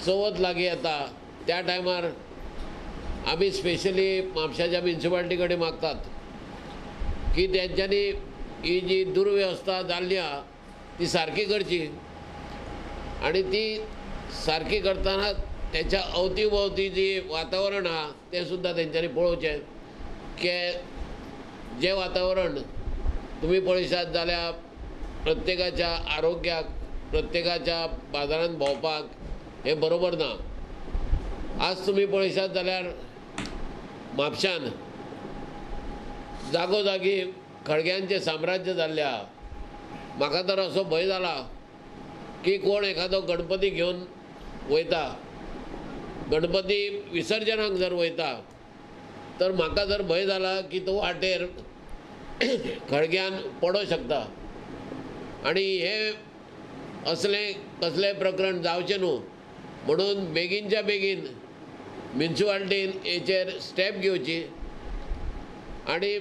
चवथ लागीं येता त्या टायमार आमी स्पेशली म्हापशाच्या म्युनिसिपालिटी कडेन मागतात की तेंच्यांनी ही जी दुर्व्यवस्था जाल्ली आहा ती सारकी करची आनी ती सारकी करतना तेच्या अवती भोवती जी वातावरण आहा तें सुद्दां तेंच्यांनी पळोवचें की जें वातावरण तुमी पळयशात जाल्यार प्रत्येकाच्या आरोग्याक, प्रत्येकाच्या बाजारांत भोंवपाक हें बरोबर ना. आज तुमी पळयशात जाल्यार म्हापशान जागोजागी खळग्यांचें साम्राज्य जाल्लें आहा. म्हाका तर असो भंय जाला की कोण एखादो गणपती घेवन वयता, गणपती विसर्जनाक जर वयता तर म्हाका जर भंय जाला की तो वाटेर खळग्यान पडोंक शकता आनी हें असलें कसलें प्रकरण जावचें न्हू म्हणून बेगीनच्या बेगीन म्युनिसिपालिटीन हेचेर स्टेप घेवची आनी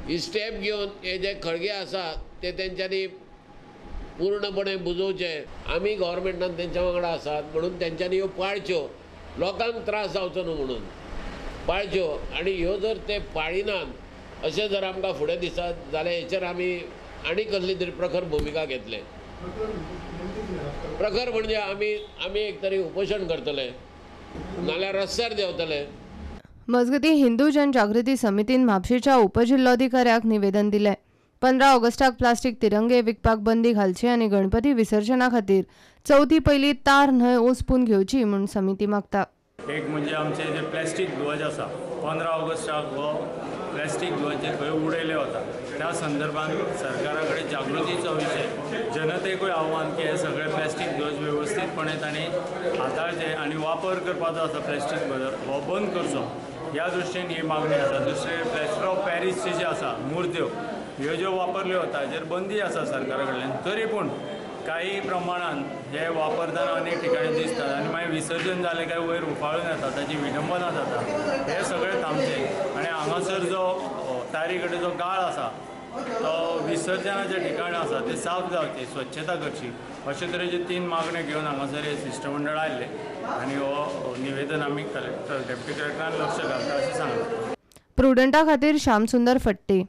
ही स्टेप घेवन हे जे खळगे आसा ते तेंच्यांनी पूर्णपणे बुजोवचे. आमी गव्हर्मेंटान तेंच्या वांगडा आसात म्हणून तेंच्यांनी ह्यो पाळच्यो, लोकांक त्रास जावचो न्हू म्हणून पाळच्यो आनी ह्यो जर ते पाळिनात अशें जर आमकां फुडें दिसत जाल्यार हेचेर आमी आनी कसली तरी प्रखर भुमिका घेतले. प्रखर म्हणजे आमी आमी एक तरी उपोशण करतले नाल्यार रस्त्यार देंवतले. मजगतीं हिंदू जनजागृती समितीन म्हापशेच्या उपजिल्लोधिकाऱ्याक निवेदन दिलें. 15 ऑगस्टाक प्लास्टीक तिरंगे विकपाक बंदी घालची आनी गणपती विसर्जना खातीर चवथी पयली तार न्हंय ओसपून घेवची म्हूण समिती मागता. एक म्हणजे आमचे जे प्लास्टीक ध्वज आसा 15 ऑगस्टाक हो प्लास्टीक ध्वज जे खंय उडयले वता त्या संदर्भात सरकारा कडेन जागृतीचो विशय, जनतेकूय आव्हान की हे सगळे प्लास्टीक ध्वज वेवस्थीतपणे तांणी हाताळचे आनी वापर करपाचो आसा प्लास्टीक ध्वज हो बंद करचो ह्या दृश्टीन ही मागणी आसा. दुसरें प्लॅस्टर ऑफ पॅरिसचे जे आसा मुर्त्यो ह्यो ज्यो वापरल्यो वता हाजेर बंदी आसा सरकारा कडल्यान, तरी पूण काही प्रमाणान हे वापरतना अनेक ठिकाणी दिसतात आनी मागीर विसर्जन जालें काय वयर उफाळून येता, ताची विडंबना जाता. हे सगळें थांबचें आनी हांगासर जो तारी कडेन जो गाळ आसा तो विसर्जनाचें ठिकाण आसा तें साफ जावचें, स्वच्छता करची अशे तरेचे 3 मागण्यो घेवन हांगासर हे शिश्टमंडळ आयिल्लें आनी हो निवेदन आमी कलेक्टर डेप्युटी कलेक्टरान लक्ष घालता अशें सांगलां. प्रुडंटा खातीर श्यामसुंदर फट्टे.